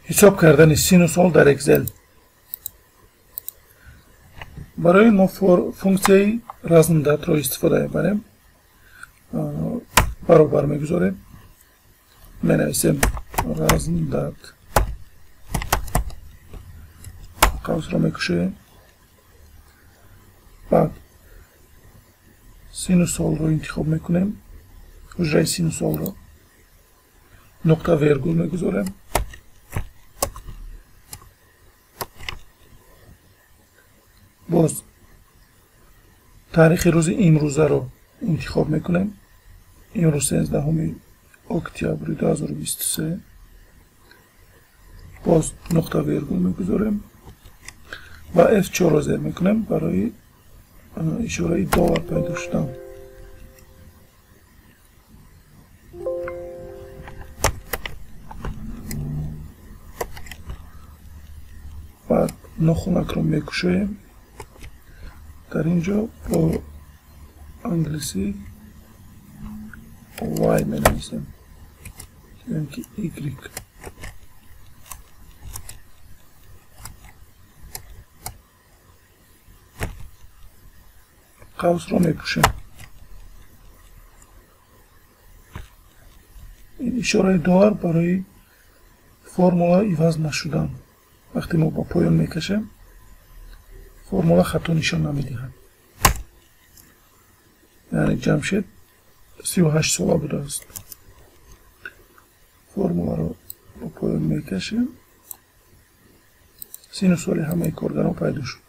Ҳисоб кардани сину сол дар Excel. Барои мо функсияи разндатро истифода мебарем. Баробар мегузорем. Менависем разндат. Қавсро мекушоем. Баъд сину солро интихоб мекунем. Ҳуҷраи сину солро нуқта вергул мегузорем. Боз таърихи рӯзи имрӯзаро интихоб мекунем. Имрӯз 13 октябри 2023. Боз нуқта вергул мегузорем ва F4-ро зер мекунем барои ишораи доллар пайдо шудан. Баъд нохунакро мекушоем. Дар ин ҷо бо англисӣ Y менависем, ё ки Y. Қавсро мепӯшем. Ин ишораи доллар барои формула иваз нашудан. Вақте мо ба поён мекашем, формула хато нишон намедиҳад. Яъне Ҷамшед 38 сола будааст. Формуларо ба поён мекашем, сину соли ҳамаи коргарон пайдо шуд.